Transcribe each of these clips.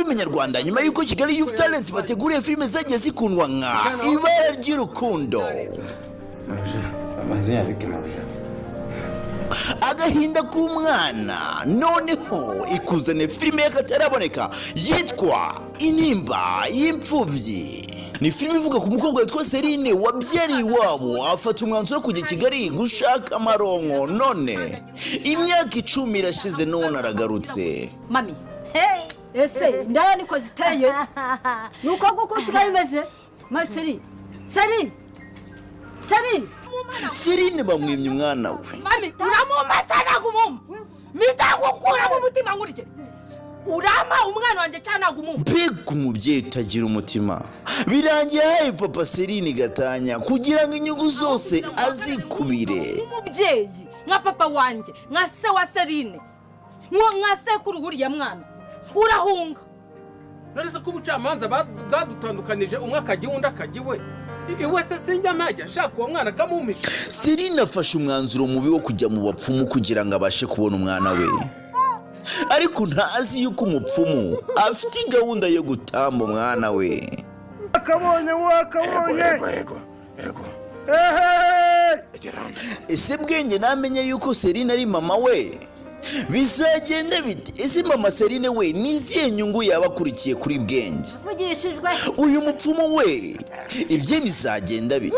Filime nyarwanda, nyuma y'uko Kigali Youth Talent bateguriye filime zagiye zikundwa nka Ibara ry'Urukundo, Vas-y avec l'argent. Agahinda k'Umwana, noneho ikuzane filime y'akataraboneka yitwa Intimba y'Imfubyi. Ni filime ivuga ku mukobwa witwa Serine wabyariye iwabo, afata umwanzuro wo kujya i Kigali gushaka amaronko. None imyaka 10 irashize, none aragarutse. Mami. Ese indaya niko ziteye? Ni uko nguko usigaye umeze, Mariseri? Seri, Seri! Serine bamwimye umwana we. Mami, uramumpa cyangwa ntabwo umumpa? Mitagukura mu mutima nkurikije, urampa umwana wanjye cyangwa ntabwo umumpa? Mbega umubyeyi utagira umutima! Birangiye ahaye papa Serine gatanya kugira ngo inyungu zose azikubire. Umubyeyi nka papa wanjye, nka se wa Serine, nka sekuru w'uriya mwana, urahunga. None se ko ubucamanza bwadutandukanije, umwe akajya iwe, undi akajya iwe, iwe se sinjya mpajya nshaka uwo mwana akamumpisha? Serine afashe umwanzuro mubi wo kujya mu bapfumu kugira ngo abashe kubona umwana we, ariko ntazi yuko umupfumu afite gahunda yo gutamba umwana we. Wakabonye, wakabonye! Ego, ego, ego. Ehe! Ese Bwenge namenye yuko Serine ari mama we, bizagenda bite? Ese mama Serine we ni izihe nyungu yaba akurikiye kuri Bwenge? Mvugishijwe. Uyu mupfumu we ibye bizagenda bite?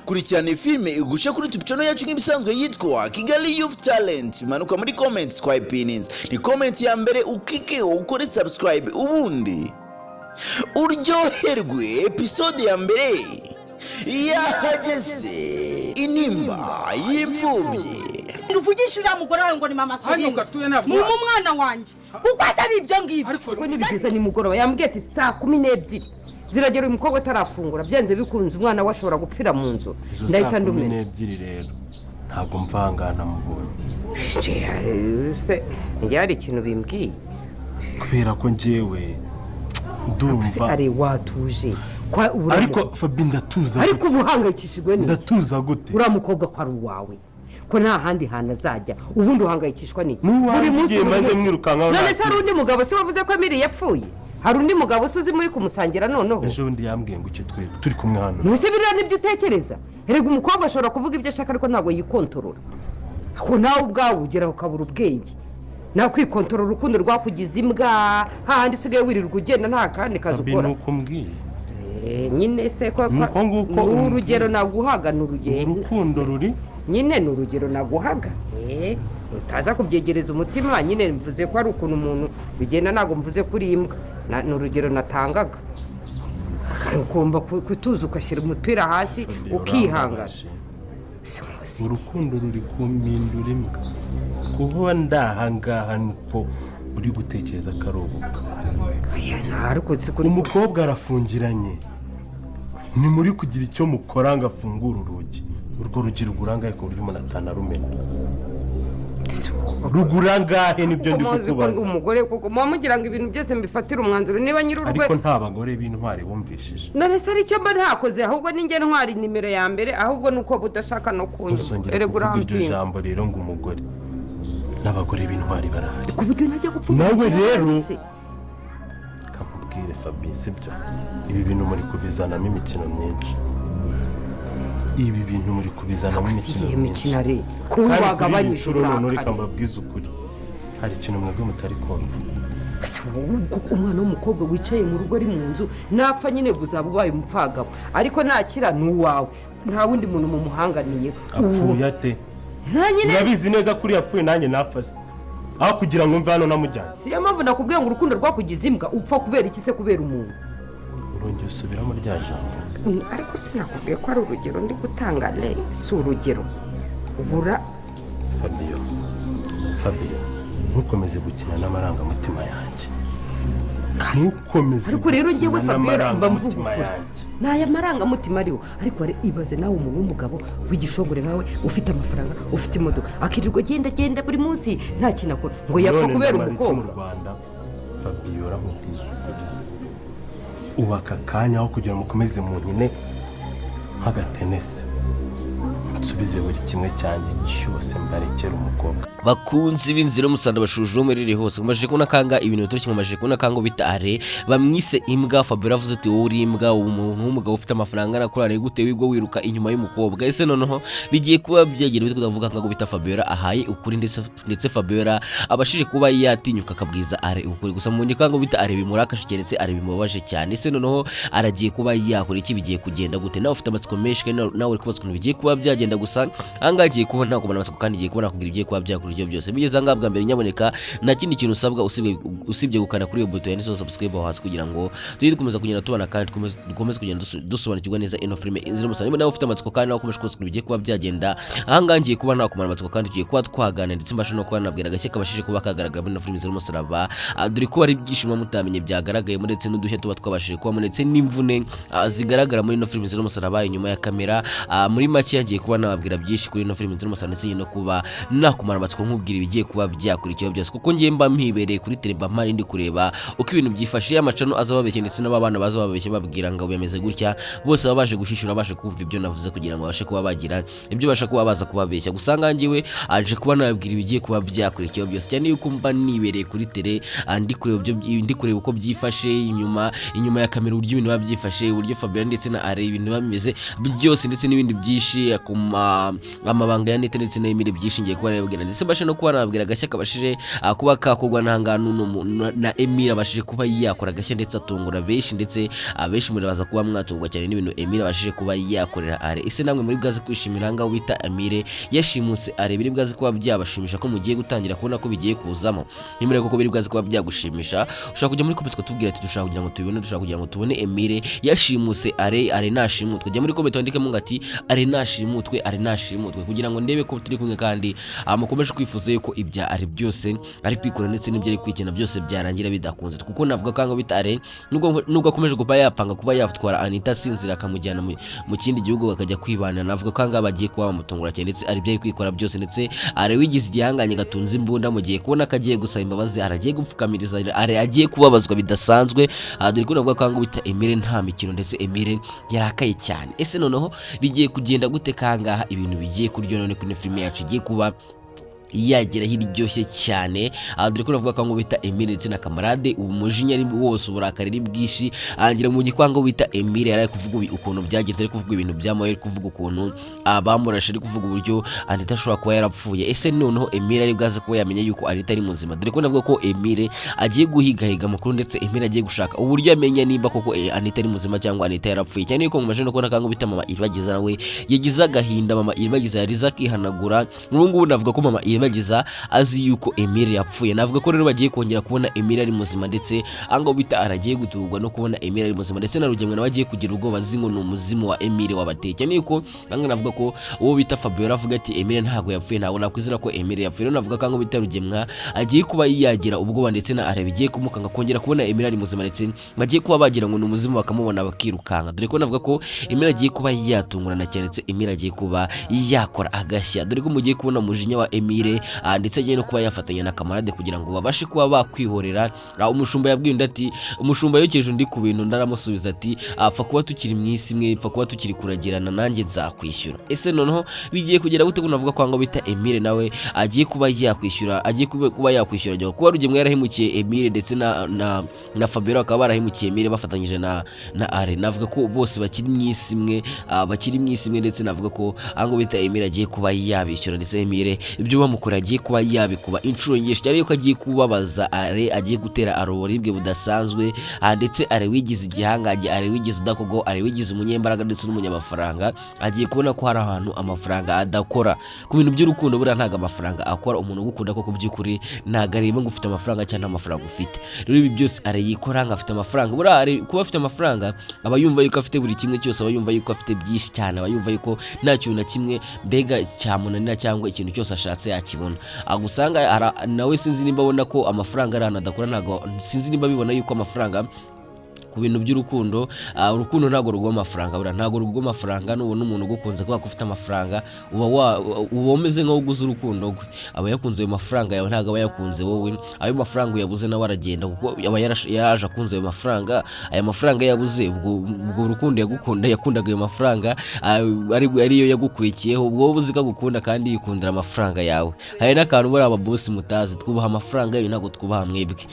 Kurikirana filime igushe kuri YouTube channel yacu nk'ibisanzwe yitwa Kigali Youth Talent. Manuka muri comment twayipininze, ni comment ya mbere, ukike ukore subscribe, ubundi uryoherwe. Episode ya mbere yahageze, Intimba y'Imfubyi. Uvugisha uriya mugore wawe ngo ni mama Hano Serine. gatuye ntabwo. Mumpe umwana wanjye, kuko atari ibyo ngibyo. Ariko Ko nibigeze nimugoroba, yambwiye ati saa 12 ziragera uyu mukobwa atarafungura, byanze bikunze umwana we ashobora gupfira mu nzu. Izo Ndahita saa 10 ndumena. n'ebyiri rero ntabwo mvangana mubonye. Se njye hari ikintu bimbwiye. Kubera ko njyewe Se ndumva ari watuje kwa uramu- Ariko Fabi, ndatuza Ariko gute? uba uhangayikishijwe n'iki? Ndatuza gute? Uriya mukobwa ko ari uwawe, ko nta handi hantu azajya, ubundi uhangayikishwa n'iki? N'uwanjye igihe Buri maze munsi. mwirukankaho None se hari ntakize. undi mugabo? Se wavuze ko Emili yapfuye, hari undi mugabo se uzi muri kumusangira noneho? Ejo bundi yambwiye ngo icyo twebwe turi kumwe hano. Ntuse biriya nibyo utekereza? Erega umukobwa ashobora kuvuga ibyo ashaka, ariko ntabwo yikontorora. Ko nawe ubwawe ugera ukabura ubwenge nakwikontorora. Urukundo rwakugize imbwa, hahandi usigaye wirirwa ugenda nta kandi kazi Fabi, ukora. ni uko mbwiye. Nyine se ko Ni uko nguko ni urugero naguhaga, ni urugero. Urukundo ruri Nyine ni urugero naguhaga. Utaza kubyegereza umutima. Nyine mvuze ko ari ukuntu umuntu bigenda, ntabwo mvuze ko uri imbwa. Ni urugero natangaga. Ugomba kutuza, ugashyira umupira hasi, Fabi, ukihangana. urambabaje. Se muzi. Urukundo ruri kumpindura imbwa. Kuba ndahangaha nuko uri gutekereza ko ari ubukwe? Oya, nta, ariko si kuri Umukobwa arafungiranye, ni muri kugira icyo mukora ngo afungure urugi. Urwo rugi rugura angahe ku buryo umuntu atanarumena? Rugura angahe? Nibyo ndi Kuko muzi ko ndi kukubaza. umugore, kuko muba mugira ngo ibintu byose mbifatire umwanzuro niba nyir'urugo. Ariko nta bagore b'intwari wumvishije. None se ari icyo mba ntakoze? Ahubwo ni njye ntwari nimero ya mbere, ahubwo ni uko budashaka no kunywa. Ntuzongere Erega kuvuga iryo urampinga. jambo rero ngo umugore. N'abagore b'intwari barahari. Ku buryo ntajya gupfa. Nawe rero kamubwire Fabi, sibyo? Ibi bintu muri kubizanamo imikino myinshi, ibi bintu muri kubizanamo Si imikino iyihe myinshi. mikino ari ko Kandi kuri iyi wagabanyije nshuro noneho reka uburakari? mbabwize ukuri, hari ikintu mwebwe mutari kumva. Ese wowe koko, umwana w'umukobwa wicaye mu rugo ari mu nzu, napfa nyine uzaba ubaye umupfagabo, ariko nakira ni uwawe, nta wundi muntu mumuhanganiye. Apfuye ate? Nta nyine. Urabizi neza ko uriya apfuye nanjye napfa se, aho kugira ngo mve hano namujyanye? Si yo mpamvu nakubwiye ngo urukundo rwakugize imbwa. Upfa kubera iki se? Kubera umuntu? Urongera usubiramo rya jambo. Ariko sinakubwiye ko ari urugero ndi gutanga? Le si urugero ubura. Fabio, Fabio, ntukomeze gukina n'amarangamutima yanjye, ntukomeze Ariko rero njyewe gukina Fabiola, mba mvuga n'amarangamutima ukuri. yanjye. Ni aya marangamutima ariho, ariko ibaze nawe umuntu w'umugabo w'igishongore nkawe, ufite amafaranga, ufite imodoka, akirirwa agenda agenda buri munsi nta kintu akora, ngo yapfa None kubera ndamara iki mu umukobwa? Rwanda? Fabiola, nkubwiza ukuri, ubu aka kanya aho kugira ngo mukomeze mu nkine nk'agatenesi, Nsubize buri kimwe cyanjye cyose, mbarekere umukobwa. Bakunzi b'inzira y'umusaraba, bashuje muri hose, mumaze kubona kanga ibintu bitoroshye. Mumaze kubona kanga bita are bamwise imbwa. Fabiola avuze ati: "Wowe uri imbwa, umuntu w'umugabo ufite amafaranga arakora gute wigwa wiruka inyuma y'umukobwa?" Ese noneho bigiye kuba byegera bitwa ndavuga nkago bita Fabiola ahaye ukuri, ndetse Fabiola abashije kuba yatinyuka akabwiza are ukuri. Gusa mu nyikango bita are bimurakashe cyane, ndetse are bimubabaje cyane. Ese noneho aragiye kuba yakora iki? Bigiye kugenda gute? Nawe ufite amatsiko menshi kandi nawe uri kubaza ukuntu bigiye kuba byagenda. Gusa ahangaha agiye kuba nta kubona amatsiko, kandi igiye kuba nakubwira ibigiye kuba byakora ibyo byose. Bigeze ahangaha bwa mbere, nyaboneka nta kindi kintu usabwa usibye gukanda kuri iyo buto yanditseho subscribe aho hasi, kugira ngo tujye dukomeza kugenda tubana kandi dukomeze kugenda dusobanukirwa neza ino filime Inzira y'Umusaraba. Niba nawe ufite amatsiko kandi nawe ukomeje kubaza ukuntu bigiye kuba byagenda, ahangaha ngiye kuba nakumara amatsiko kandi tugiye kuba twaganira, ndetse mbasha no kuba nabwira agashya kabashije kuba kagaragara muri ino filime Inzira y'Umusaraba. Dore ko hari ibyishimo mutamenye byagaragayemo, ndetse n'udushya tuba twabashije kubamo, ndetse n'imvune zigaragara muri ino filime Inzira y'Umusaraba inyuma ya kamera. Muri make yagiye kuba nababwira byinshi kuri ino filime Inzira y'Umusaraba, ndetse no kuba nakumara amatsiko nkubwira ibigiye kuba byakurikiyeho byose, kuko ngiye mba mpibereye kuri tele, mba mpari ndi kureba uko ibintu byifashe. Amacano aza babeshye, ndetse n'abana baza babeshye babwira ngo bimeze gutya, bose baba baje gushyishyura, baje kumva ibyo navuze kugira ngo babashe kuba bagira ibyo basha kuba baza kubabeshya. Gusa ngangiwe aje kuba nababwira ibigiye kuba byakurikiyeho byose, cyane yuko mba nibereye kuri tele, ndi kureba ndi kureba uko byifashe inyuma ya kamera, uburyo ibintu biba byifashe, uburyo Fabiola ndetse na Are ibintu biba bimeze byose, ndetse n'ibindi byinshi ku amabanga ya Nete ndetse na Emile, byinshi ngiye kuba nababwira, ndetse mbashe no kuba nababwira agashya kabashije kuba kakorwa n'ahangaha na Emile abashije kuba yakora agashya, ndetse atungura benshi, ndetse abenshi muri baza kuba mwatungwa cyane n'ibintu Emile abashije kuba yakorera Are. Ese namwe muri bwaze kwishimira ahangaha wita Emile yashimuse Are? Biri bwaze kuba byabashimisha ko mugiye gutangira kubona ko bigiye kuzamo? Nimba koko biri bwaze kuba byagushimisha, ushobora kujya muri comment ukatubwira ati: "Dushaka kugira ngo tubibone, dushaka kugira ngo tubone Emile yashimuse Are, Are nashimutwe." Jya muri comment wandikemo ngo ati: "Are nashimutwe, Are nashimutwe," kugira ngo ndebe ko turi kumwe kandi mukomeje kwifuza yuko ibya Are byose ari kwikora ndetse n'ibyo ari kwikina byose byarangira bidakunze. Kuko navuga ko bita Are nubwo akomeje kuba yapanga kuba yatwara Anita asinzira akamujyana mu kindi gihugu bakajya kwibana, navuga ko ahangaha bagiye kuba bamutungura cyane, ndetse ari ibyo ari kwikora byose, ndetse Are wigize igihanganye gatunze imbunda mu gihe kubona ko agiye gusaba imbabazi, aragiye gupfukamiriza Are, agiye kubabazwa bidasanzwe. Dore ko navuga ko ahangaha bita Emile nta mikino, ndetse Emile yarakaye cyane. Ese noneho bigiye kugenda gute kangaha ibintu bigiye kuryo none kuri filime yacu igiye kuba yagera aho iryoshye cyane? Dore ko navuga ko ngo bita Emile ndetse na Kamarade ubu umujinya ari wose, uburakari ari bwinshi. Ngira mu gikwango bita Emile yari ari kuvuga ukuntu byagenze, ari kuvuga ibintu byamubaye, ari kuvuga ukuntu bamurashe, ari kuvuga uburyo Anita ashobora kuba yarapfuye. Ese noneho Emile ari bwaze kuba yamenya yuko Anita ari muzima? Dore ko navuga ko Emile agiye guhigahiga amakuru, ndetse Emile agiye gushaka uburyo amenya nimba koko Anita ari muzima cyangwa Anita yarapfuye, cyane yuko mumaje no kubona kango bita mama Iribagiza nawe yagize agahinda. Mama Iribagiza yarize akihanagura. Ubu ngubu navuga ko mama Iribagiza azi yuko Emile yapfuye. Navuga ko rero bagiye kongera kubona Emile ari muzima, ndetse ahangaho bita aragiye gutungurwa no kubona Emile ari muzima, ndetse na Rugemwe nawe agiye kugira ubwoba azi ngo ni umuzimu wa Emile wabateye, cyane yuko ahangaha navuga ko uwo bita Fabiola avuga ati: "Emile ntabwo yapfuye, ntabwo nakwizera ko Emile yapfuye." Rero navuga ko ahangaho bita Rugemwa agiye kuba yagira ubwoba, ndetse na Areba igiye kumukanga kongera kubona Emile ari muzima, ndetse bagiye kuba bagira ngo ni umuzimu bakamubona bakirukanka. Dore ko navuga ko Emile agiye kuba yatungurana cyane, ndetse Emile agiye kuba yakora agashya. Dore ko mugiye kubona umujinya wa Emile, ndetse agiye no kuba yafatanya na Kamarade kugira ngo babashe kuba bakwihorera. Umushumba yabwiye undi ati, umushumba yokeje undi ku bintu, undi aramusubiza ati: "Apfa kuba tukiri mu isi imwe, pfa kuba tukiri kuragirana, nanjye nzakwishyura." Ese noneho bigiye kugera gute ko navuga ko ngo bita Emile nawe agiye kuba yakwishyura, agiye kuba yakwishyura ajya kuba Rugemwe yarahemukiye Emile, ndetse na Fabiola bakaba barahemukiye Emile bafatanyije na Are. Navuga ko bose bakiri mu isi imwe, bakiri mu isi imwe, ndetse navuga ko aho bita Emile agiye kuba yabishyura, ndetse Emile ibyo bamukora agiye kuba yabikuba inshuro nyinshi, cyane yuko agiye kubabaza Are, agiye gutera Are uburibwe budasanzwe. Ndetse Are wigize igihangange, Are wigize udakogo, Are wigize umunyembaraga ndetse n'umunyamafaranga, agiye kubona ko hari ahantu amafaranga adakora ku bintu by'urukundo. Buriya ntabwo amafaranga akora. Umuntu ugukunda koko by'ukuri ntabwo areba ngo ufite amafaranga cyangwa nta mafaranga ufite. Rero ibi byose Are yikora ngo afite amafaranga, buriya Are kuba afite amafaranga aba yumva yuko afite buri kimwe cyose, aba yumva yuko afite byinshi cyane, aba yumva yuko nta kintu na kimwe mbega cyamunanira cyangwa ikintu cyose ashatse yakibona. Agusanga nawe sinzi nimba abona ko amafaranga ari ahantu adakora, ntabwo sinzi nimba abibona yuko amafaranga Ku bintu by'urukundo, urukundo ntabwo rugwa amafaranga. Buriya ntabwo rugwa amafaranga. Nubona umuntu ugukunze kubera ko ufite amafaranga, uba umeze nk'aho uguze urukundo rwe. Aba yakunze ayo mafaranga yawe, ntabwo aba yakunze wowe. Ayo mafaranga uyabuze, nawe aragenda, kuko aba yaraje akunze ayo mafaranga. Aya mafaranga yabuze, ubwo urukundo yagukunda, yakundaga ayo mafaranga, ariyo yagukurikiyeho. Ubwo wowe uzi ko agukunda kandi yikundira amafaranga yawe. Hari n'akantu buriya ababosi mutazi: twubaha amafaranga yayo, ntabwo twubaha mwebwe.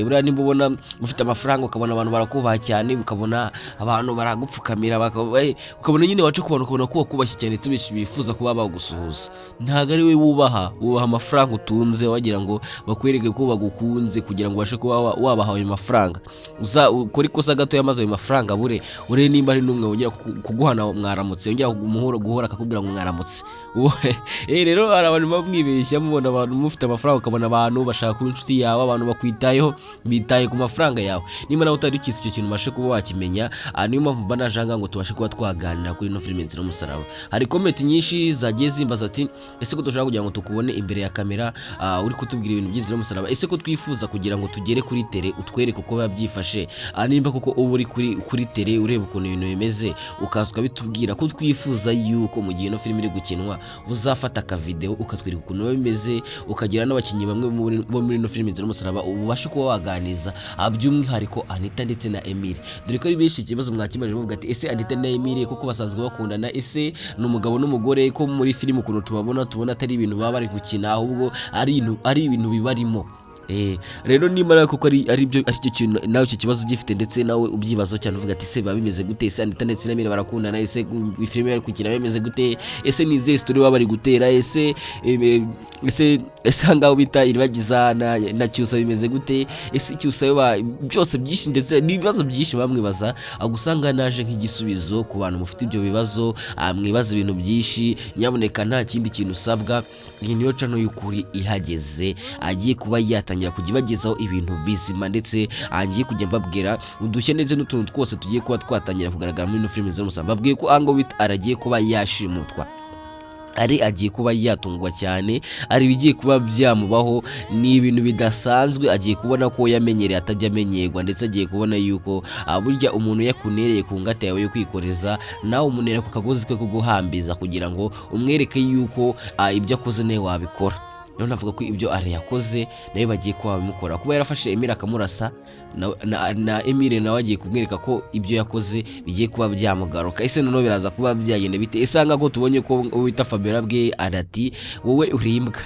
Buriya nimba ubona ufite amafaranga, ukabona abantu barakubaha cyane, ukabona abantu baragupfukamira, ukabona nyine waca ku bantu ukabona ko wakubashye cyane, ndetse benshi bifuza kuba bagusuhuza, ntabwo ari we wubaha. Wubaha amafaranga utunze. Wagira ngo bakwereke ko bagukunze kugira ngo ubashe kuba wabaha ayo mafaranga. Uza ukore ikosa gatoya maze ayo mafaranga abure, urebe nimba hari n'umwe wongera kuguhana mwaramutse, yongera guhora akakubwira ngo mwaramutse. Rero hari abantu baba mwibeshya, mubona abantu mufite amafaranga, ukabona abantu bashaka kuba inshuti yawe, abantu bakwitayeho, bitaye ku mafaranga yawe. Niba nawe utari ukizi icyo kintu, ubashe kuba wakimenya. Niyo mpamvu mba naje ahangaha ngo tubashe kuba twaganira kuri ino filime Inzira y'Umusaraba. Hari comment nyinshi zagiye zimbaza ati: "Ese ko dushaka kugira ngo tukubone imbere ya kamera, uri kutubwira ibintu by'Inzira y'Umusaraba? Ese ko twifuza kugira ngo tugere kuri terrain, utwereke uko biba byifashe? Nimba koko uba uri kuri terrain, ureba ukuntu ibintu bimeze, ukaza ukabitubwira, ko twifuza yuko mu gihe ino filime iri gukinwa uzafata akavideo ukatwereka ukuntu biba bimeze, ukagira n'abakinnyi bamwe bo muri ino filime Inzira y'Umusaraba ubashe kuba waganiza, by'umwihariko Anita ndetse na Emile, dore ko ari benshi ikibazo mwakimaje muvuga ati: 'Ese Anita na Emile koko basanzwe bakundana? Ese ni umugabo n'umugore? Ko muri filime ukuntu tubabona, tubona atari ibintu baba bari gukina, ahubwo ari ibintu bibarimo.'" Rero niba nawe koko ari byo, ari cyo kintu nawe icyo kibazo ugifite, ndetse nawe ubyibazaho cyane uvuga ati: "Ese biba bimeze gute? Ese Anita ndetse na Emile barakundana? Ese filime bari gukina bimeze gute? Ese ni izihe story baba bari gutera? Ese aha ngaho bita Iribagiza na Cyusa bimeze gute? Ese Cyusa yo byose byinshi", ndetse n'ibibazo byinshi bamwibaza, usanga naje nk'igisubizo ku bantu mufite ibyo bibazo, mwibaza ibintu byinshi. Nyabuneka, nta kindi kintu usabwa. Iyi niyo channel y'ukuri ihageze, agiye kuba yatangira kujya ibagezaho ibintu bizima, ndetse agiye kujya mbabwira udushya ndetse n'utuntu twose tugiye kuba twatangira kugaragara muri ino filime z'umusaraba. Mbabwiye ko ahangaho bita aragiye kuba yashimutwa, ari agiye kuba yatungwa cyane, ari ibigiye kuba byamubaho, ni ibintu bidasanzwe. Agiye kubona ko yamenyereye atajya amenyerwa, ndetse agiye kubona yuko burya umuntu yakunereye ku ngata yawe yo kwikoreza, nawe umunera ku kagozi ke ko guhambiza, kugira ngo umwereke yuko ibyo akoze nawe wabikora. Rero navuga ko ibyo Are yakoze nawe bagiye kuba babimukora. Kuba yarafashe Emile akamurasa, na Emile nawe agiye kumwereka ko ibyo yakoze bigiye kuba byamugaruka. Ese noneho biraza kuba byagenda bite? Ese aha ko tubonye ko uwo bita Fabiola bwe arati: "Wowe uri imbwa",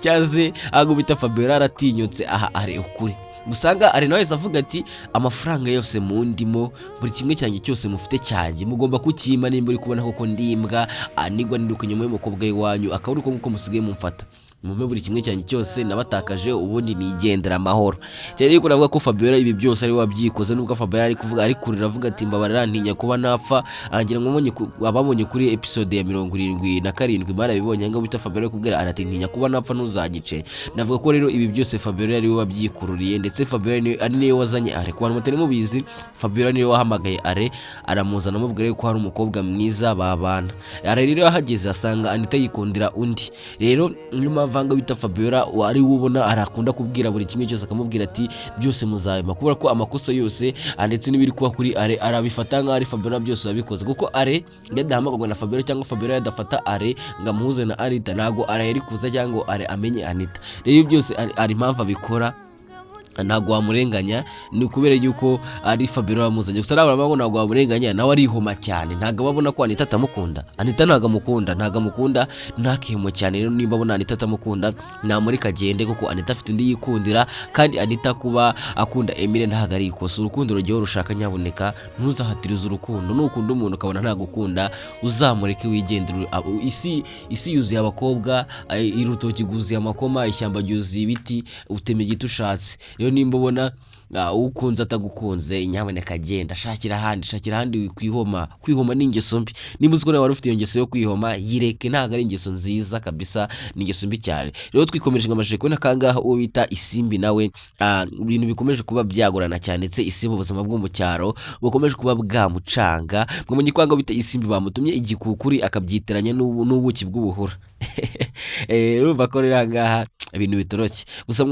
cyangwa se aho bita Fabiola aratinyutse aha ari ukuri, usanga ari nawe wese avuga ati: "Amafaranga yose mundimo, buri kimwe cyanjye cyose mufite cyanjye mugomba kukima. Nimba uri kubona koko ndi imbwa, anigwa niruka inyuma y'umukobwa w'iwanyu, akaba ari uko nguko musigaye mumfata, mumpe buri kimwe cyanjye cyose nabatakaje, ubundi nigendera amahoro." Cyane yuko navuga ko Fabiola ibi byose ari we wabyikoze, nubwo Fabiola ari kuvuga, ari kurira avuga ati: "Mbabarira, ntinya kuba napfa." Ngira ngo ababonye kuri episode ya 77 barabibonye, ngo bita Fabiola ari kubwira ati: "Ntinya kuba napfa, ntuzagice." Navuga ko rero ibi byose Fabiola ari we wabyikururiye, ndetse Fabiola ari niwe wazanye Are. Ku bantu mutari mubizi, Fabiola niwe wahamagaye Are, aramuzana, amubwira ko hari umukobwa mwiza babana. Are rero ahageze asanga Anita yikundira undi. Rero niyo mpamvu aha ngaha bita Fabiola ari we ubona arakunda kubwira buri kimwe cyose, akamubwira ati: "Byose muzabima", kubera ko amakosa yose, ndetse n'ibiri kuba kuri Are, arabifata nk'aho ari Fabiola byose wabikoze, kuko Are iyo adahamagarwa na Fabiola, cyangwa Fabiola yadafata Are ngo amuhuze na Anita, ntabwo Are yari kuza cyangwa ngo Are amenye Anita. Rero ibi byose ari impamvu abikora, ntabwo wamurenganya, ni ukubera yuko ari Fabiola wamuzanye. Gusa nawe ngo ntabwo wamurenganya, nawe arihoma cyane. Ntabwo aba abona ko Anita atamukunda. Anita ntabwo amukunda, ntabwo amukunda, ntakihoma cyane. Rero nimba abona Anita atamukunda, namureka agende, kuko Anita afite undi yikundira. Kandi Anita kuba akunda Emile ntabwo ari ikosa. Urukundo rujyaho rushaka, nyabuneka ntuzahatirize urukundo. Nukunda umuntu ukabona ntagukunda, uzamureke wigendere. Isi yuzuye abakobwa, urutoki rwuzuye amakoma, ishyamba ryuzuye ibiti, utema igiti ushatse. Rero nimba ubona ukunze atagukunze, nyamuneka agenda, shakira ahandi, shakira ahandi. Kwihoma, kwihoma ni ingeso mbi. Nimba uzi ko nawe wari ufite iyo ngeso yo kwihoma, yireke, ntabwo ari ingeso nziza kabisa, ni ingeso mbi cyane. Rero twikomeje ngo amashusho kubona kangaha uwo bita Isimbi nawe, ibintu bikomeje kuba byagorana cyane, ndetse Isimbi ubuzima bwo mu cyaro bukomeje kuba bwamucanga. Mwamenye ko ahangaha bita Isimbi bamutumye igikukuri akabyitiranya n'ubuki bw'ubuhura. Urumva ko rero ahangaha Ibintu bitoroshye gusa.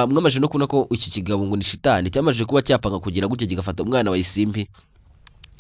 Mwamaje no kubona ko iki kigabo ngo ni shitani cyamaje kuba cyapanga kugira gutya, kigafata umwana wa Isimbi,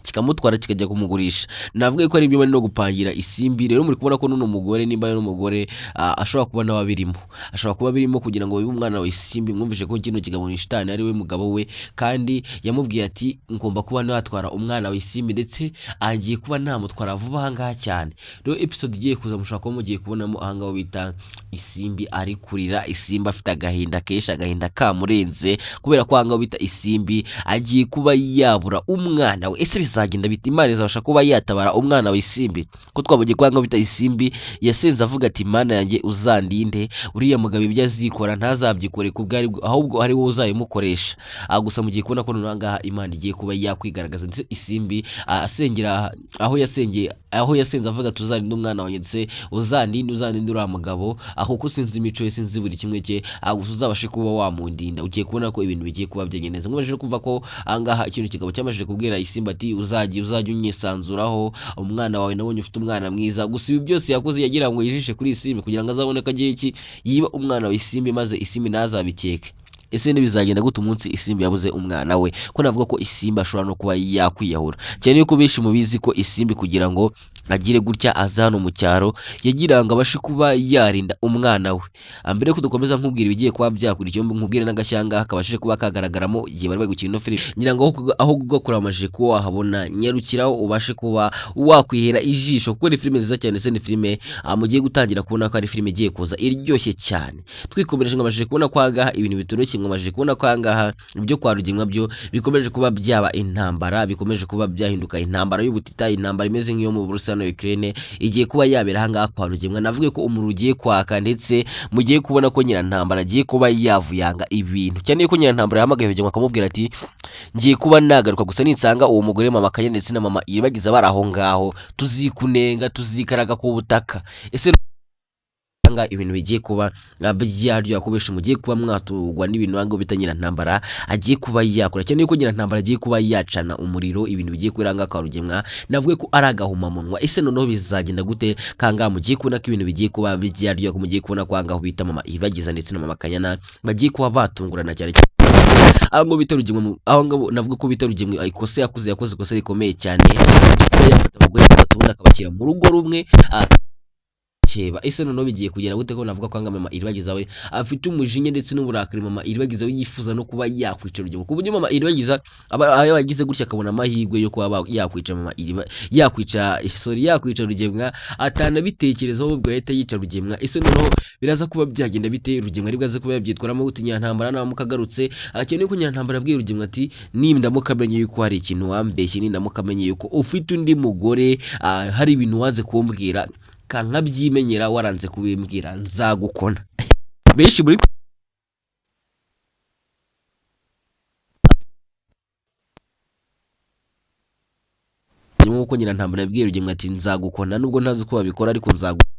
kikamutwara, kikajya kumugurisha. Navuga ko ari ibyo bari no gupangira Isimbi. Rero muri kubona ko n'uno mugore, nimba ari n'umugore, ashobora kuba nawe abirimo, ashobora kuba abirimo kugira ngo bibe umwana wa Isimbi. Mwumvishe ko kino kigabo ni shitani, ari we mugabo we, kandi yamubwiye ati: "Ngomba kuba natwara umwana wa Isimbi, ndetse agiye kuba namutwara vuba ahangaha cyane." Rero episode igiye kuza mushobora kuba mugiye kubonamo ahangaha bita Isimbi ari kurira, Isimbi afite agahinda kenshi, agahinda kamurenze kubera ko ahangaha bita Isimbi agiye kuba yabura umwana we. Ese bizagenda bita? Imana izabasha kuba yatabara umwana wa Isimbi? Ko twabonye ko ahangaha bita Isimbi yasenze avuga ati: "Mana yanjye, uzandinde uriya mugabo, ibyo azikora ntazabyikore ku bwari, ahubwo ari wowe uzabimukoresha." Gusa mugiye kubona ko noneho ahangaha Imana igiye kuba yakwigaragaza, ndetse Isimbi asengera aho yasengeye, aho yasenze avuga ati: "Uzarinde umwana wanjye, ndetse uzandinde uriya mugabo, aho kuko sinzi imico ye, sinzi buri kimwe cye, gusa uzabashe kuba wamundinda." Ugiye kubona ko ibintu bigiye kuba byagenda neza. Nkomeje kumva ko ahangaha ikintu kigabo cyamajije kubwira Isimbi ati: Uzajya unyisanzuraho, umwana wawe nabonye ufite umwana mwiza." Gusa ibi byose yakoze yagira ngo yijishe kuri Isimbi, kugira ngo azabone ko agira iki, yiba umwana wa Isimbi, maze Isimbi ntazabikeke. Ese ntibizagenda gute umunsi Isimbi yabuze umwana we? Ko navuga ko Isimbi ashobora no kuba yakwiyahura cyane, yuko benshi mubizi ko Isimbi kugira ngo agire gutya aza hano mu cyaro yagira ngo abashe kuba yarinda umwana we. Mbere yuko dukomeza nkubwira ibigiye kuba byakurikiyeho, nkubwire n'agashyanga kabashije kuba kagaragaramo igihe bari bari gukina ino filime. Ngira ngo aho gukora amajije kuba wahabona, nyarukiraho ubashe kuba wakwihera ijisho, kuko ni filime nziza cyane. Se ni filime mugiye gutangira kubona ko ari filime igiye kuza iryoshye cyane. Twikomereje, ngamajije kubona ko ahangaha ibintu bitoroshye. Ngamajije kubona ko ahangaha ibyo kwa Rugemwa byo bikomeje kuba byaba intambara, bikomeje kuba byahinduka intambara y'ubutita, intambara imeze nk'iyo mu Burusiya na Ukraine igiye kuba yabera ahangaha kwa Rugemwa. Navuge ko umuriro ugiye kwaka, ndetse mugiye kubona ko Nyirantambara agiye kuba yavuyanga ibintu cyane, yuko Nyirantambara yahamagaye Rugemwa akamubwira ati: "Ngiye kuba nagaruka, gusa ninsanga uwo mugore mama Kanya ndetse na mama Iribagiza bari aho ngaho, tuzikunenga, tuzikaraga ku butaka." Ese nga ibintu bigiye kuba byaryo yakubesha, mugiye kuba mwatugwa n'ibintu ngo bita Nyirantambara agiye kuba yakora cyane, yuko Nyirantambara agiye kuba yacana umuriro. Ibintu bigiye kubera ngaha kwa Rugemwa navuge ko ari agahomamunwa. Ese noneho bizagenda gute kanga mugiye kubona ko ibintu bigiye kuba byaryo, mugiye kubona ko ahangaha bita mama Iribagiza ndetse na mama Kanyana bagiye kuba batungurana cyane. Aho ngo bita Rugemwe, aho ngo navuga ko bita Rugemwe ikosa yakoze ikosa rikomeye cyane, kuba yafata abagore batatu ubundi akabashyira mu rugo rumwe keba. Ese noneho bigiye kugera gute, ko navuga ko anga mama Iribagiza we afite umujinya ndetse n'uburakari? Mama Iribagiza we yifuza no kuba yakwica Rugemwe, ku buryo mama Iribagiza aba yagize gutya akabona amahirwe yo kuba yakwica mama Iriba, yakwica, sorry, yakwica Rugemwa, atanabitekerezaho ubwo yahita yica Rugemwa. Ese noneho biraza kuba byagenda bite? Rugemwa aribwo aze kuba yabyitwaramo gute? Nyirantambara naramuka agarutse, akeneye ko Nyirantambara abwiye Rugemwa ati: "Nindamuka amenye yuko hari ikintu wambeshye, nindamuka amenye yuko ufite undi mugore, hari ibintu wanze kumbwira, kankabyimenyera waranze kubimbwira, nzagukona." Benshi muri nk'uko Nyirantambara yabwiye Rugemwa ati: "Nzagukona, nubwo ntazi uko babikora, ariko nzagukona."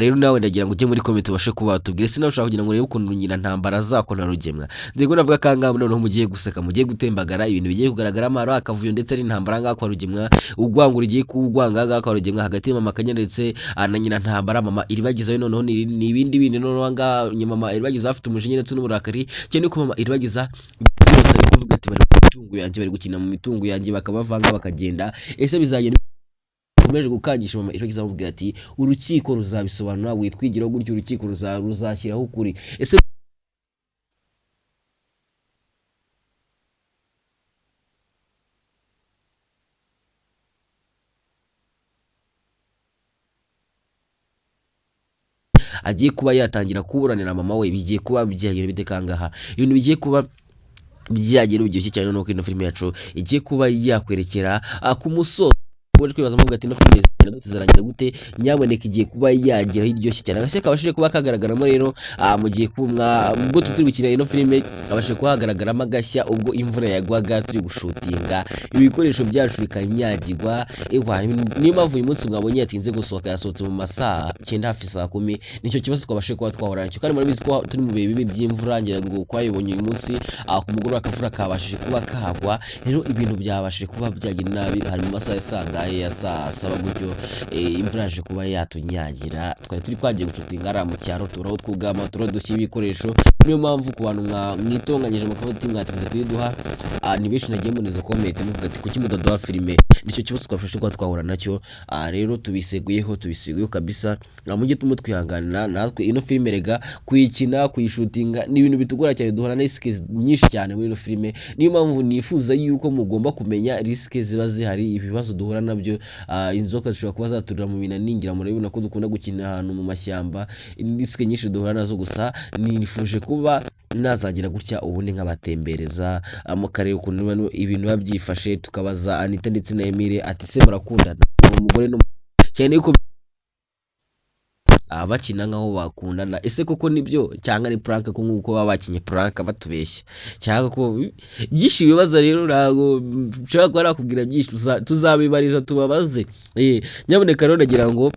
Rero nawe ndagira ngo ujye muri comment ubashe kuba watubwira, ese nawe ushaka kugira ngo urebe ukuntu Nyirantambara azakona Rugemwa? Ndego navuga ko ahangaha noneho mugiye guseka, mugiye gutembagara, ibintu bigiye kugaragaramo ari akavuyo ndetse n'intambara ahangaha kwa Rugemwa, urwango rugiye kuwugwanga ahangaha kwa Rugemwa hagati ya mama Kanya ndetse na Nyirantambara. Mama Iribagiza we noneho ni ibindi bindi. Noneho ahangaha mama Iribagiza afite umujinya ndetse n'uburakari cyane, ko mama Iribagiza byose ari kuvuga ati: "Bari ku mitungo yanjye, bari gukina mu mitungo yanjye, bakabavanga bakagenda." Ese bizagenda ukomeje gukangisha mama Iribagiza amubwira ati: "Urukiko ruzabisobanura, witwigiraho gutyo, urukiko ruzashyiraho ukuri." Ese agiye kuba yatangira kuburanira mama we? Bigiye kuba byagenda bite kangaha ibintu bigiye kuba byagira biryoshye cyane, nuko ino filime yacu igiye kuba yakwerekera ku musozo. Uje kwibaza muvuga ati: "Ino filime izagenda gute, izarangira gute?" Nyaboneka igiye kuba yageraho iryoshye cyane. Agashya kabashije kuba kagaragaramo rero, mugiye kumwa ubwo turi gukina ino filime, kabashije kuba hagaragaramo agashya ubwo imvura yagwaga turi gushutinga, ibikoresho byacu bikanyagirwa. Ewa, niyo mpamvu uyu munsi mwabonye yatinze gusohoka, yasohotse mu masaha 9, hafi saa 10. Nicyo kibazo twabashije kuba twahura nacyo, kandi murabizi ko turi mu bihe bibi by'imvura. Ngira ngo twayibonye uyu munsi ku mugoroba akavura kabashije kuba kagwa, rero ibintu byabashije kuba byagenda nabi. Hari mu masaha ya saa ngahe, ya saa saba gutyo. Imvura yaje kuba yatunyagira, twari turi twagiye gushutinga hariya mu cyaro, tubura aho twugama, tubura aho dushyira ibikoresho. Niyo mpamvu ku bantu mwitonganyije mukavuga ati mwatinze kuyiduha, ni benshi nagiye mbona izo comment muvuga ati kuki mudaduha filime. Nicyo kibazo twafashe kuba twahura nacyo. Rero tubiseguyeho, tubiseguyeho kabisa. Mujye tumutwihanganira natwe. Ino filime rega kuyikina, kuyishutinga ni ibintu bitugora cyane, duhura na risques nyinshi cyane muri ino filime. Niyo mpamvu nifuza yuko mugomba kumenya risques ziba zihari, ibibazo duhura nabyo. Inzoka zishobora kuba zaturira mu binani, ngira murabibona ko dukunda gukina ahantu mu mashyamba, risques nyinshi duhura nazo. Gusa nifuje kuba nazagira gutya ubundi nkabatembereza, mukareba ukuntu ibintu biba byifashe, tukabaza Anita ndetse na Emile ati se murakundana, uwo mugore no cyane yuko bakina nkaho bakundana, ese koko nibyo cyangwa ni prank, ko nk'uko baba bakinye prank batubeshya, cyangwa ko byinshi bibaza. Rero ntabwo nshobora kuba nakubwira byinshi, tuzabibariza tubabaze. Nyamuneka rero nagira ngo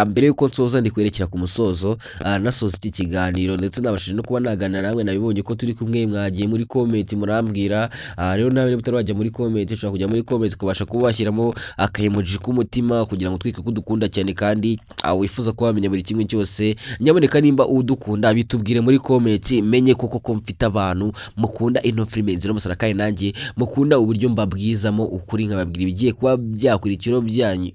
mbere yuko nsoza ndi kwerekera ku musozo, nasoza iki kiganiro ndetse nabashije no kuba naganira namwe, nabibonye ko turi kumwe, mwagiye muri comment murambwira. Rero nawe niba utari wajya muri comment, ushobora kujya muri comment ukabasha kuba washyiramo akayemoji k'umutima kugira ngo twike ko udukunda cyane kandi wifuza kuba wamenya buri kimwe cyose. Nyamuneka nimba udukunda bitubwire muri comment, menye koko ko mfite abantu mukunda ino filime Inzira y'Umusaraba, kandi nanjye mukunda uburyo mbabwizamo ukuri, nkababwira ibigiye kuba byakurikiraho byanyu,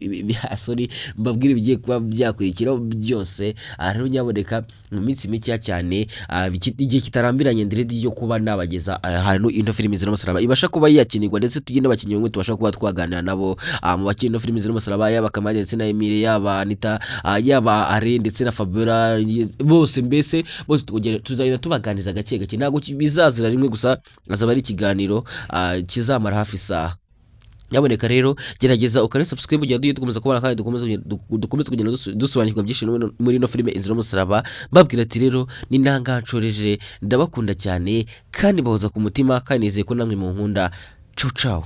sorry, mbabwira ibigiye kuba byakurikiraho byose. Rero nyaboneka mu minsi mikeya cyane, igihe kitarambiranye, ndi ready yo kuba nabageza ahantu ino filime Inzira y'Umusaraba ibasha kuba yakinirwa, ndetse tugende abakinnyi bamwe tubasha kuba twaganira nabo, mu bakina ino filime Inzira y'Umusaraba, yaba Kamali ndetse na Emile, yaba Anita, yaba Are ndetse na Fabiola, bose mbese bose tuzagenda tubaganiriza gake gake. Ntabwo bizazira rimwe gusa, azaba ari ikiganiro kizamara hafi isaha. Nyaboneka rero gerageza ukore subscribe kugira ngo tujye dukomeza kubana kandi dukomeze kugenda dusobanukirwa byinshi muri ino filime Inzira y'Umusaraba. Mbabwira ati rero ni nanga nshoreje, ndabakunda cyane kandi bahoza ku mutima, kandi nizeye ko namwe munkunda. Ciao ciao.